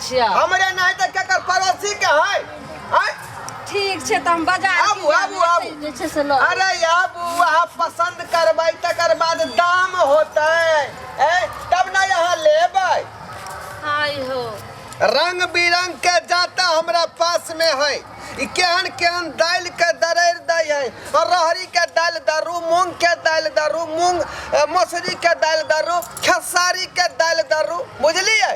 छियै? हमरे नहीं तऽ केकर पड़ोसी के है, आँय? ठीक छै, तऽ हम बाजार आबू, आबू, आबू। जे छै से लऽ अरे आबू, अहाँ पसंद करबै तकर बाद दाम होतै, ए तब ने अहाँ लेबै। हाय हो। रंग बिरंग के जाता हमरा पास में है। ई केहन केहन दालि के दरैर दै है। और रहरी के दालि दरू, मूंग के दालि दरू, मूंग मसूरी के दालि दरू, खेसारी के दालि दरू, बुझलियै?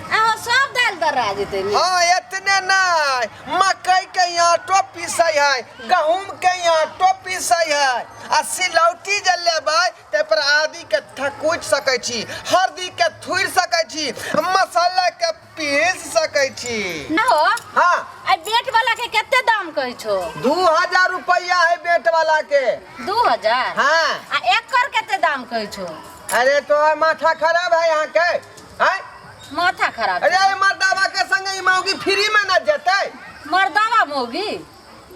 अहाँ सब दालि दर्रा जेतै ने? हाँ, एतने नहीं, मकई के आटो पीसै है, गहूम के आटो पीसै है। आ सिलौटी जे लेबै ताहि पर आदि के थकुचि सकै छी, हरदी के थुरि सकै छी, मसाला के पीस सकै छी। ना हो। हाँ। आ बेट वाला के कते दाम कहै छो? 2000 रुपया है बेट वाला के। 2000? हाँ। आ एकर कते दाम कहै छो? अरे तो माथा खराब है यहाँ के, हैं? माथा खराब। अरे ई मर्दावा के संगे ई मौगी फ्री में न जेतै। मर्दावा मौगी?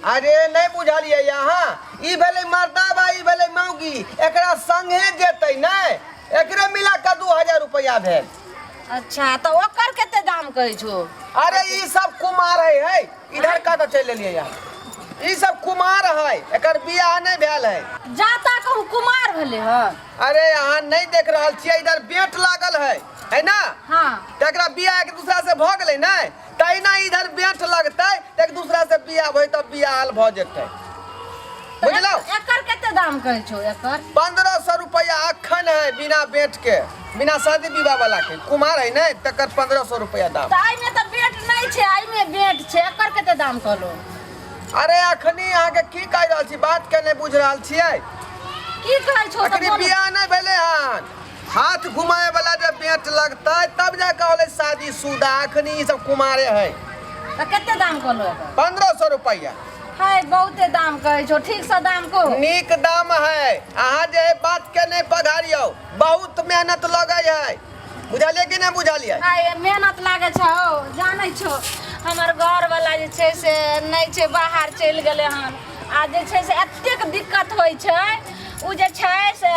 अरे नहीं बुझलियै यहाँ, ई भेलै मर्दावा, ई भेलै मौगी, एकरा संगे जेतै नै, एकरे मिला के 2000 रुपया भेल। अच्छा, तो ओकर कते दाम कहै छो? अरे ई सब कुमार है, है इधर का तो चलि एलियै यहाँ, ई सब कुमार है, एकर बियाह नहीं भेल है। जाता कहूँ कुमार भेलै हन? अरे अहाँ नहीं देख रहल छियै, इधर बेट लागल है, है ना? हाँ। तऽ एकरा बियाह एक दूसरा से भऽ गेलै ने, तहिना इधर बेट लगतै तऽ एक दूसरा से बियाह भऽ तब बियाह भऽ जेतै, बुझलहुँ? एकर कते दाम कहै छौ एकर? 1500 रुपया अखन है, बिना बेट के, बिना शादी विवाह वाला के, कुमार है ने, तकर 1500 रुपया दाम। तऽ एहिमे तऽ बेट नहि छै, एहिमे बेट छै, एकर कते दाम कहलहुँ? अरे अखनी अहाँके की कहि रहल छी, बात के नहि बुझि रहल छियै। की कहै छौ? तऽ अखनी बोल। बियाह नहि भेलै हन, हाथ घुमाए वाला जे बेट लगतै तब जा कऽ होलै शादी शुदा, अखनी ई सब कुमारे है। तऽ कते दाम कहलहुँ एकर? 1500 रुपया। है बहुते दाम कहै छौ, ठीक से दाम कहू। नीक दाम है, अहाँ जे है बात के नहि पघारियौ, बहुत मेहनत लगै है, बुझलियै कि नहि बुझलियै? हाय मेहनत लागै छौ, जानै छौ हमर घर वाला जे छै से नहि छै, बाहर चलि गेलै हन, आ जे छै से एतेक दिक्कत होइ छै। ओ जे छै से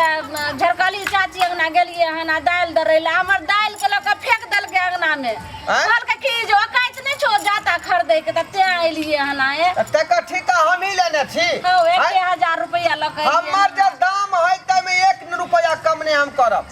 झरकली चाची अंगना गेलियै हन आ दालि दरै लए, हमर दालिके लऽ कऽ फेंक देलकै अंगनामे। आँय? कहलकै कि जे औकाति नहि छौ जाता खरीदैके, तऽ तें एलियै हन आए। तऽ तकर ठीका हमही लेने छी। हौ, आँय? 1000 रुपैआ लऽ कऽ एलियै हमर हन। जे दाम है ताहिमे 1 रुपैआ कम नहि हम करब।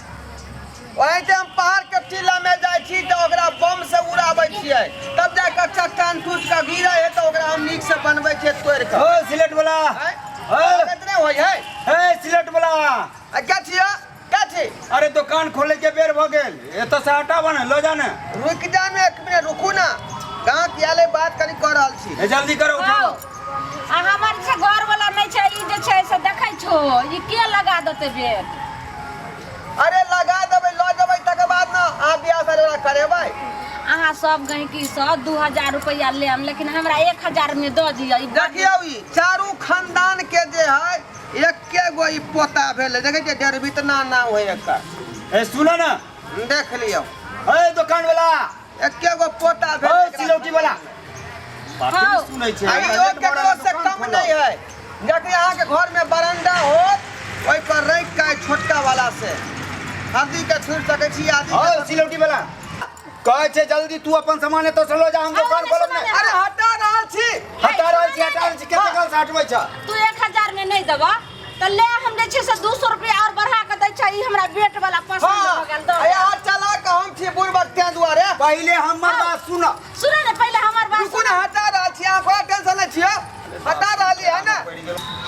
ओनाहिते हम पहाड़ के टीला में जाइ छी तऽ ओकरा बम से उड़ाबै छियै, तब जाके चट्टान टूट के गिरै है तऽ ओकरा हम नीक से बनबै छियै तोड़ि कऽ। ओ सिलेट वाला। आँय? ओ। कतने होइ है? ए सिलेट वाला। आ क्या छियै? क्या छी? अरे दुकान खोले के बेर भ गेल, एतऽ से हटाबऽ ने, लऽ जा ने। रुकि जा ने, 1 मिनट रुकू ना, गाँव के आले बात कनी कऽ रहल छी। ए जल्दी करो, उठाओ। हौ, आ हमर जे घर वाला नहि छै, ई जे छै से देखै छो, ई के लगा देतै बेड? अरे लगा देबै, लऽ जेबै तकर बाद ने अहाँ बियाह शादी वाला करेबै। अहाँ सब गहिंकी सँ 2000 रुपैआ लेम, लेकिन हमरा 1000 मे दऽ दिअ। ई बड्ड- देखियौ ई चारू खानदान के जे है एके गो ई पोता भेलै, देखै छियै डेढ़ बितना नाम है एकर। ए सुनो ना, देख लियौ। ए दुकान वाला, एके गो पोता भेलै ए एकरा। सिलौटी वाला। बात हौ। नहि सुनै छै। आ इहो केकरो से कम नहि है। जखन अहाँके घर में बरंडा होत ओहि पर रखि के छोटका वाला से हल्दी के छुड़ि सकै छी आदि। हौ सिलौटी वाला, कहै छै जल्दी तू अपन सामान एतऽ से लऽ जा, हम दुकान खोलब ने। अरे हटा रहल छी। हटा रहल छी, हटा रहल छी, कते काल से हटबै छ? तू 1000 में नहि देबऽ तऽ ले, हम जे छै से 200 रुपया और बढ़ा के दै छै, ई हमरा बेट वाला पसंद हाँ, भऽ गेल, दऽ। यहाँ चला के हम छी बुढ़बक तें दुआरे। पहिले हमर बात सुन। सुन ने पहिले हमर बात। रुकू ने, हटा रहल छी, अहाँ कोई टेंशन नहि छियै, हटा रहली है ना।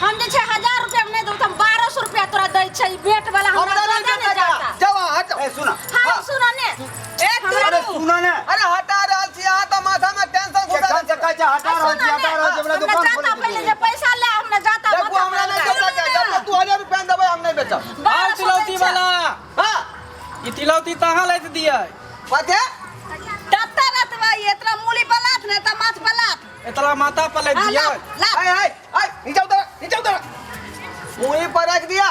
हम जे छै 1000 रुपया में नहि देबौ तऽ हम 1200 रुपया तोरा दै छै, ई बेट वाला हमरा हमरा दऽ नहि दे ने बेचै जाता। जाओ अहाँ, हटो। ए सुन। हाँ सुन ने। ए तू अरे सुन ने। अरे हटा रहल छी, अहाँ तऽ माथा में टेंशन घुसा केखन से कहै छै हटा रहल छी, हटा रहल छी, हमरा हमरा दुकान जाता खोले पहिले जे पैसा ले, हमरा जाता। देखू हमरा नहि बेचऽ के, जब तक 2000 रुपया देबै हम नहि बेचब। आउ तिलौती वाला। हाँ। ई तिलौती तहाँ लैत दियै। कथे? तत्ता रतवा इतना मूली पलात ने त माथ पलात। इतना माथा पर लैत हाँ, दियै। लात, लात। आय आय आय, नीचा उतर, नीचा उतर, मुँह पर रख दिया।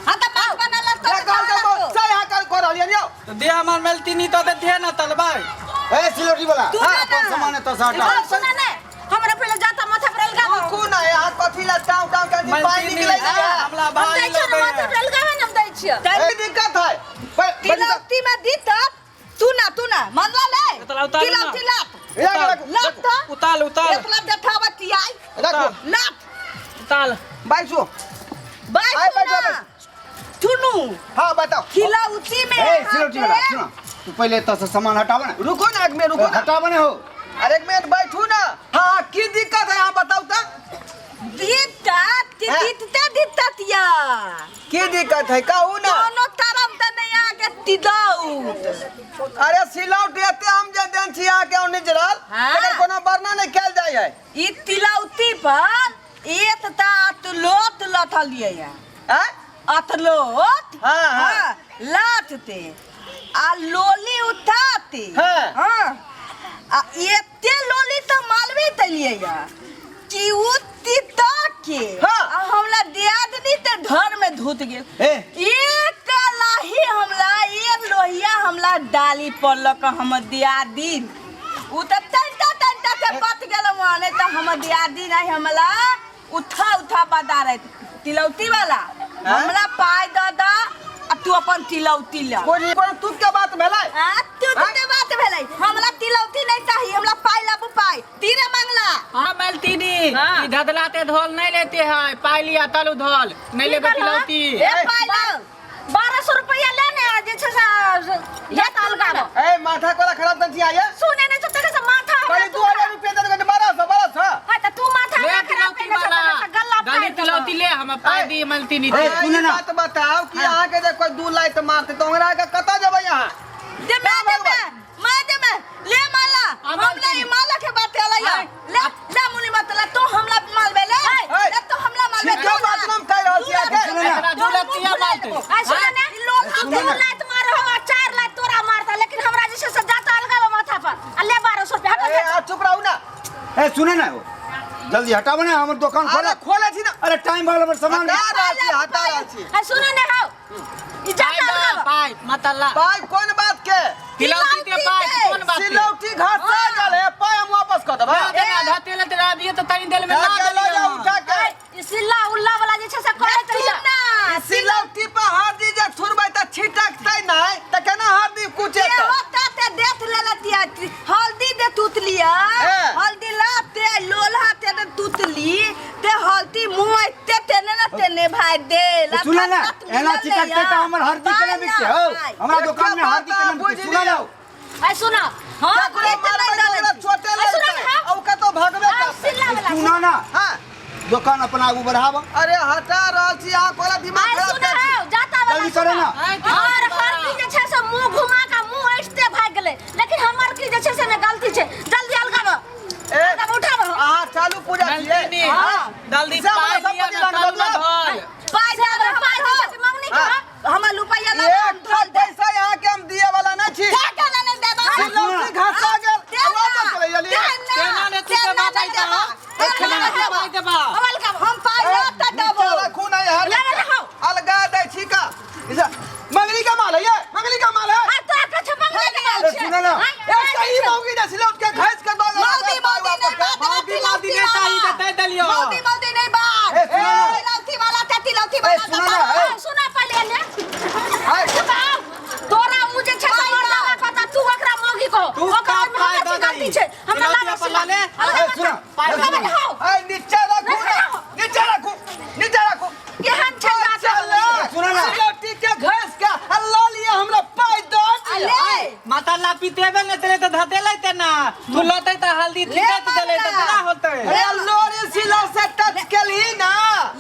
हाँ त माथ पर ना लत। ये कल के बहुत सही हाँ कल कर रहलियै यौ। तऽ दे हमर मेलती नी तऽ दे ना तलबै। ए सिलौटी वाला, तू हाँ, ना अपन ना। सामान एतऽ से हटा। हाँ, सुन ने, हमरा पहिले जाता माथा पर अलगाबो। रुकू ना, यहाँ कथी ला टाव टाव के मेलती पानी नी, निकलै छै। हमरा हम भारी दै छियै ने लगै माथा पर है। अलगाबे ने, हम दै छियै। ए, दिक्कत है। तिलौती में दी तब तू ना तू ना मानला ले एतला उतारू ना। तिलौती लात रखू, लात तो उताल उताल एतला देखावती आई रखू लात उताल बैसू बाई आइ तू बैठो, ना सुनू हाँ बताओ तिलौती में ए सिलौटी वाला अहाँके- सुना तू पहिले एतऽ से सामान हटाब ने रुको ना एक मिनट रुको ना हटाब ने हो अरे एक मिनट बैठू ना हाँ की दिक्कत है अहाँ बताओ तो दिक्कत हाँ। दिक्कत दिक्कत या की दिक्कत है कहू ना कोनो तरफ त नहीं आके तिदौत अरे सिलौट एते हम जे देन छी अहाँके ओने जरल हाँ। एकर कोनो वर्णन नहीं कयल जाइ है ई तिलौती पर एक ता अतलोत लथलिए या हैं अतलोत हाँ, हाँ। लाथते आ लोली उठाते हाँ। हाँ आ एते लोली त मालवे तलिए या कि उ तिता के हाँ। आ हमला दियादनी ते घर में धुत गेल ए एक लाही हमला एक लोहिया हमला डाली पड़लक हम दियादिन उ त तनता तनता के पत गेल वहाँ नहीं त हम दियादिन नहीं हमला उठा उठा बता रहे तिलौती वाला हमला पाय द द आ तू अपन तिलौती ला कोई कोई तू के बात भेलै आ तू तो बात भेलै हमला तिलौती नहीं चाही हमला पाय लाबू पाय तीरे मांगला हाँ मलतीनी हाँ। ई धधलाते धोल नहीं लेते हैं पाई लिया तालू धोल नहीं लेबे की कहलहो? तिलौती ए पाय लाओ 1200 रुपया लेने आ जे छै से जाता अलगाबो ए माथा कोला खराब तन छी आये सुने नहीं छौ तकर से माथा हमरा कहली 2000 रुपया दे दे 1200 1200 हाँ त तू माथा ले हमरा खराब तिलौती कइने छौ वाला तकर से गल्ला दादी फाड़ि देलौ। तिलौती ले हम पाई दी मलतीनी ए, दे सुने ई ना। बात बताओ कि अहाँ के जे कोई दू लाइट मारते तो हमरा के कतऽ जेबै अहाँ दे मैं दे मैं मैं दे मैं ले माला हमला ई माला के बात आला या ले ले मुनी मतला तो हमला मालबे ले ए, ले तो हमला मालबे ठीके बात हम कहि रहल छी अहाँके। सुने ना। एकरा दू लतिया मारते आ सुने ने लोल तू लात मार हो आ चार लात तोरा मारता लेकिन हमरा जे छै से जाता अलगाबो माथा पर आ ले 1200 रुपया हटो ए अहाँ चुप रहू ना ए सुने ना हो जल्दी हटाब ने हमर दुकान अरे खोल खोले छी ना अरे टाइम वाला हमर सामान हटा रहल छी हटा रहल छी आ सुनो ने हो ई पाई जाता दा अलगाबो पाई मतला पाइ कोन बात के तिलौती दे पाई कोन बात के सिलौटी घसा गेल है पाइ हम वापस कऽ देबै ना देना धतेले तेरा अभी तो तनी देर में उठा ना के लऽ जाउ देलियो उठा के ई सिल्ला उल्ला वाला जे छै से करैत रहिया ना सिलौटी पर हरदी जे थुरबै तऽ छिटकतै नहि तऽ केना हरदी ये कुचेतै होता ते देख ले लतिया हल्दी दे तुतलिया ए। हल्दी लाते लोलहा ते दे तुतली ते हल्दी मुंह ते तेने ना तेने भाई दे सुने ना एना चिटकते त हमर हरदी केना बिकते हो हमरा दुकान में हरदी केना बिकते सुने ना हो आ सुनो हां ककरो मारबै तऽ ओकरा चोटे आ सुनो लगतै ने, हाँ। आ ओ कतौ भगबे आ करतै सिल्ला वाला सुना ना हाँ दुकान अपन आगू बढ़ाब अरे हटा रहल छी अहाँ कोला दिमाग आ खराब सुनो करै छी हो जाता वाला जल्दी करे ना। और हरदी जे छै से मुंह घुमा के मुंह ऐसते भाग गेलै लेकिन हमर की जे छै से ने गलती छै जल्दी अलगाबो ए, अलगाबो उठाबो अहाँ चालू पूजा छियै मलतीनी हाँ। जल्दी से हमरा पाई सब लिया पति ना रंग तालू बदलब। धोल पाई से दे पाइ दै छै मंगनी के हाँ। हमर रुपैया ला एक ठो पैसा यहाँ के हम दिए वाला नहीं छी का का ना देबा सिलौटी घसा गेल वापस चले गेलियै केना ने तू के बाप आइता हो केना ने पाई देबा अलगाबो हम पाई ला त देबो नीचा रखू नहीं हर ले ले रहो। अलगा दै छी का इसे मंगनी का माल है ये मंगनी का माल है आ तोरा कछ मंगनी के माल ए, छै सुनो ना। एक सही मौगी दे सिलौट के घस के दो मौदी मौदी नहीं बात मौदी मौदी नहीं चाहिए तो दे देलियो मौदी मौदी नहीं बात ए, सुनो ना। तिलौती वाला ते तिलौती ए, वाला सुनो ना, ए। आ, सुना पहिले ले हाय। बताओ, तोरा उ जे छै से मर्दाना कहता तू ओकरा मौगी कहो तू ओकरा का ओहिमे हमरा पाइ की दऽ गलती दही। छै हमरा तिलौती लागल अपन ला ले। ए, सुना पाइ ए, अलगाबो सुना। हाउ ए नीचा रखू ना नीचा रखू नीचा रखू केहन छै जाता चलो सुनो ना। सिलौटी के घस के आ ल लिए हमरा पाइ दऽ दिअ। ले माता लापी देबे ने तेरे तो धते लेते ना तू लते त हल्दी ले तिलत देले त माला। केना होते अरे लोरी सिलौ से टच केलही ना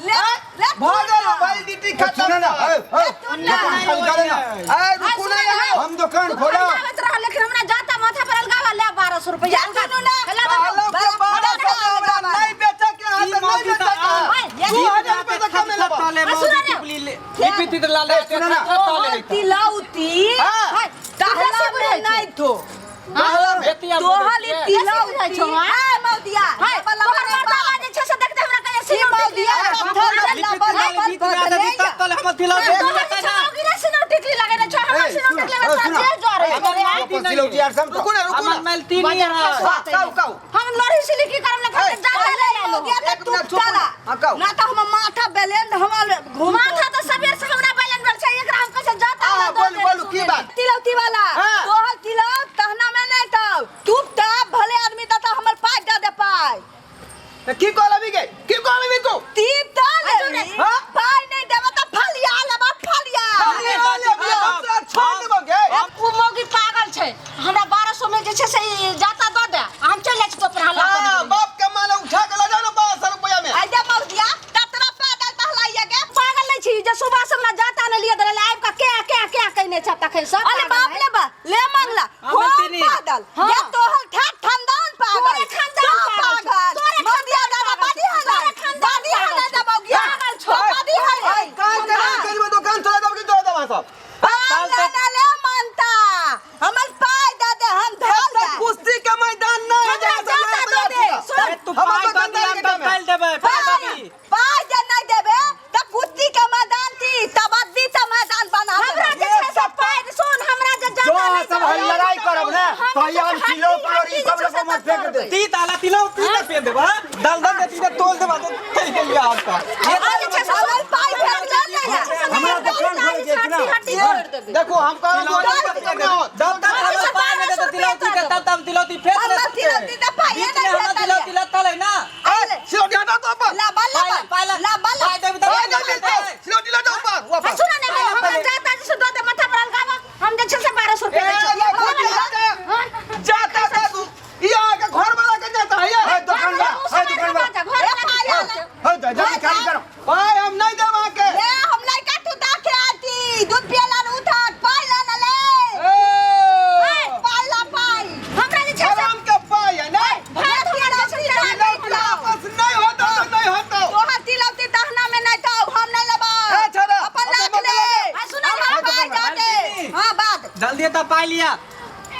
ले, ले भऽ गेल तू ना। वैलिडिटी ए, खत्म सुने ना ए, ए, दुकान खाली करे ना ए रुकू ना यहाँ हम दुकान खोला आबैत रहल लेकिन हमरा जाता माथा पर अलगावा ले 1200 रुपया जा सुनू ना। कहलहुँ कि 1200 के हमरा नहीं बेचे के है ई तऽ नहीं मौगी बेचे त के है। 2000 रुपया तऽ कमे लेबऽ। तले सुनो मौगी ना। टिपली ले लिपि तित ला ले सुनो ना। तले तिलौती हाँ। तहला में नहीं थो एतिया तोहल ई बेसी बुझै तिलौती छौ, हाँ? ए मौदिया हाय बला तोहर मर्दावा जे छै से देखते हमरा कहिया ई सिनौटी मौदिया पत्थर लबल लबल बदले तले हम तिलौती तोहर जे छै मौगी रे सिनौटी टिकली लगेने छौ हमरा ए, सिनौटी सुनो, टिकली ए, तोरा सुनो। जे जरे अपन सिलौटी आर सब रुकू ना रुकू हमर ना मलती नहीं है हाँ, कहू कहू हम लड़ी सिली की करम ना ए, जाता ले ले लो मौदिया एक त मिनट चुप टूटला हाँ, कहू। ना त हम माथा बैलेंस हमर घूम माथा तो सबेर से हमरा बैलन भेल छै एकरा हम कैसे जाता हाँ, बोलू, बोलू, की बात? तिलौती वाला हाँ। तोहर तिलौती त की कहलबी गे? की कहलबी तू? तीत लेबी। हाँ? पाइ नहीं देबे त फलिया लेबा फलिया। फलिया लेबी, हम तोरा छोड़ देबो गे। उ मौगी पागल छै। हमरा 1200 में जे छै से ई जाता दऽ दे, आ हम चलि जाइ छी, तो पर हल्ला कऽ हाँ, देबै। बाप के माल उठा के ल जाओ ना 1200 रुपया में। आइ जा मौसिया, कतरा पागल तहलाइया गे। पागल नहीं छी जे सुबह से हमरा जाता नहीं लिए देले, आबि कऽ के के के कहने छ तखन सब। अरे पागल बाप है। ले बा ले मंगला। हाँ, हो मलकिनी। पागल। हाँ। ये तोहर ठा खानदान पागल। तोरे खानदान सब पागल छौ। पागल। तोरे मौसिया खानदान दादा पागल बादी छौ। हला। तोरे खानदान बादी हला पागल दे मौगिया। पागल छौ। बादी हला। आइ कान के नाम करबे दुकान चला देब कि तोरा देबा सब। पाय ना ना ले मानता। हमर पाय दे दे हम धर सब दे। कुश्ती के मैदान नहीं है हमरा जहाँ सब जाता लड़ाई दऽ दे। तैयार सुन। अरे तू हमर पाइ दऽ दुकानदारी दिया के हम काम है। तल देबै पाइ पाय दबी। पाय जे नहीं देबे त कुश्ती के मैदान थी तबद्दी त मैदान बना हमरा देबे। जे छै से पाइ सुन, हमरा जे जो जाता नहीं सब हम लड़ाई करब ने तो ये हम किलो पर ई सब लोग मत फेंक दे। ती ताला तिलो ती त पे देबा दल दल दे ती त तोल देबा तो चल गेल यार का। आ जे छै से हमर पाय भेट गेल ने। हमरा दुकान खोल के ना। हड्डी तोड़ि देबै। देखो हम कहलहुँ तिलौती दू हजार कम होत। दल दल हमरा पाइ नहि देतौ तिलौती के तब तब तिलौती फेंक हमरा दे। तिलौती त पाइए बीच में नहीं हमरा भेटल तिलौती लत्तल है ना। ए, सिलौटी हटाओ तो ऊपर। लाबा लाबा पाइ ला लाबा पाइ देबी तब पाइ नहीं मिलतौ, सिलौटी ले जाओ ऊपर, आ वापस। सुन ने, हमरा जाता जे से दऽ दे माथा पर अलगावा, हम जे छै से 1200 रुपया दै ए, छियौ। लाखो जाता। जाता था तू। ई अहाँके घर वाला के जाता है ये। है दुकान बा, है दुकान बा। घर वाला है तो जल्दी खाली करो। पाइ हम नहीं देब अहाँके। ले हम लड़का तू दाखे आती दूध पियला न उठत पाय ला न ले। ए, पाय ला पाय। हमरा जे छै से हराम के पाइ है नहीं। भात हमरा जे छै से सिलौटी वापस नहीं होतो तो नहीं होतो। तोहर तिलौती दहना में नहीं तो हम नहीं लेबो। ए, छोड़ा। अपन अपन राख ले। आ सुन ने, हमरा पाय दे दे। हां बाद जल्दी त पाइ लिया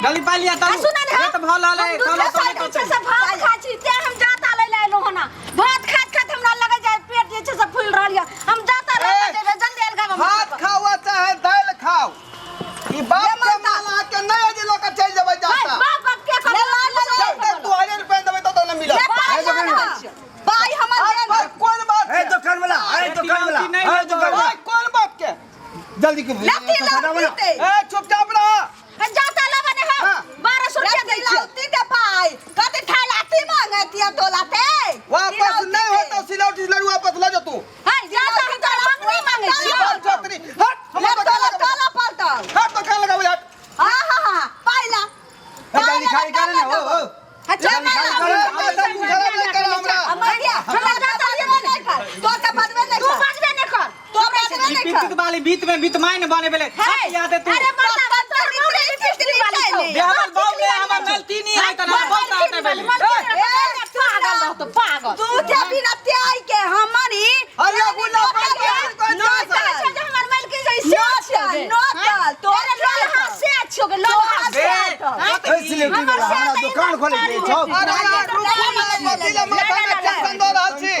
जल्दी पाइ लिया आ तब सुन ने, ये त भल हले हम तोले दूसरा तोले साल जे छै से भात खाइ छी ते हम जाता लै ले एलहुँ हन। भात खाइत खाइत हमरा लगै जाय पेट जे छै से फूलि रहल यऽ। हम जाता लऽ कऽ ए, जेबै, जल्दी अलगाबऽ भात खाओ आ चाहे दालि खाओ, ई बाप ले के माता। माल अहाँके नहीं है जे लऽ के चलि जेबै जाता। बाप बाप के ले ला ले ले। जब तक 2000 रुपया देबै तब तक नहीं मिलत। ले पाय ए, ला दुकान ना। वाला। पाय हमर आज दे पर ना। कोन बात है के? दुकान वाला, है दुकान वाला, तिलौती नहीं है लेबो। दुकान वाला। भाई कोन बात के? जल्दी के ले तिलौती दे। ए चुपचाप रह। जाता लबा ने हम हाँ। 1200 ले रुपया दै छियौ। तिलौती दे पाय। कथी थैलाती मांगती तोलाते। वापस नहीं होतो सिलौटी लड़ू वापस ल जो तू। है जाता हम तोरा मंगनी मांगै छियौ। बाप चौधरी, हट ले हमर दुकान तोला लगाबै। तोला पलटल। हट दुकान लगाबै हट। हाँ हाँ हाँ पाय ला। जल्दी खाली करो ने हो हो। हाँ, चल जल्दी खाली करो। ए, पैसा गुजारा नहीं कर हमरा। अमरिया हमरा जाता लिए नहीं कर। तो त बदबे नहीं तू कर। बजबे नहीं कर। तो बदबे नहीं ई कर। पित वाली बीत में बीत माइन बने बेले है याद है तू। अरे मर्दा तोर मौगी लिपस्टिक वाली छौ। बे हमर बाप ने हमर मेलती नहीं है त बहुत आते बेले। पागल रहतो पागल। तू ते बिना त्याई के हमरी अरे गुलाब बन के कोई नो जाता। कहै छै जे हमर मालकिन जे से छियौ गे। नोटल तोरे लोलहा से छियौ गे, लोलहा बे से। ए सिलेटी वाला हमरा दुकान खोले के छौ। अरे यार रुकू ना, कथी ले माथा में टेंशन दऽ रहल छी?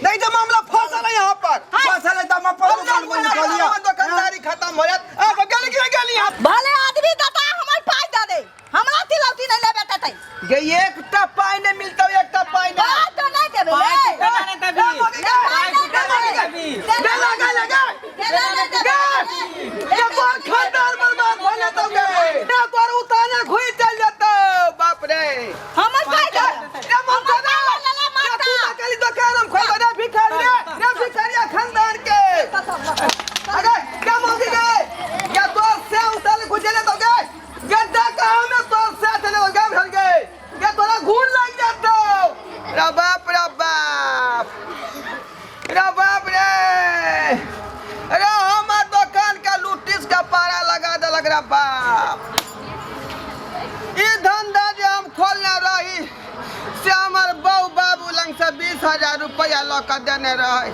नहीं तो मामला फसल है यहाँ पर। फसल है त हम अपन दुकान बंद कर लिया। हमर दुकानदारी खत्म हो जात। अब गेली कि गेली यहाँ? भले आदमी दता हमर पाय दे दे। हमरा तिलौती नहीं लेबे ततै। गे एकटा पाइ नहीं मिलतौ, एकटा पाइ नहीं। पाय तो नहीं देबे पाइ ले। टूटे नहीं देबी। पाइ टूटे नहीं देबी। गे लगा लगा। देना नहीं देबे। गे ये तोर खानदान बर्बाद हो जेतौ गे। ये तोर उताने घुइ चल जेतौ। बाप रे। हमर पाय दे। रे ममता रे। ला ला रे तू माता। तऽ कहली दुकान हम खोलबै रे भिखारी रे। रे भिखारिया खानदान के। अरे क्या मौसी गे? या तोर से उताने घुइ चल जेतौ गे। गड्ढा कहाँ में तोर से चले गे भर गे। गे तोरा घूर लग जेतौ। रे बाप रे बाप। रे बाप रे। अरे हमर दुकान के लुटिस के पारा लगा देलक रे बाप। ई धंधा जे हम खोलने रही से हमर बहू बाबू लग से 20,000 रुपया लऽ कऽ देने रहै।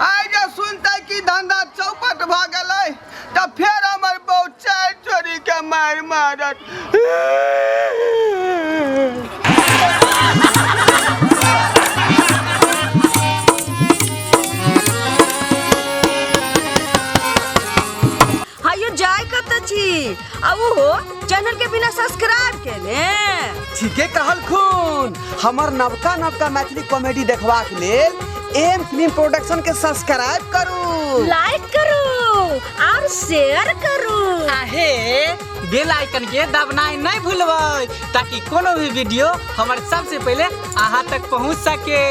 आइ जे सुनतै कि धंधा चौपट भऽ गेलै तऽ फेर हमर बहू 4 छोरी के मारि मारत। हायो जाय कत छी आ उहो चैनल के बिना सब्सक्राइब केने। ठीके कहलखुन। हमर नवका नवका मैथिली कॉमेडी देखबाक लेल एम फिल्म प्रोडक्शन के सब्सक्राइब करू, लाइक करू और शेयर करू। आहे बेल आइकन के दबनाइ नहीं भूलबै ताकि कोनो भी वीडियो हमर सबसे पहले अहाँ तक पहुँच सके।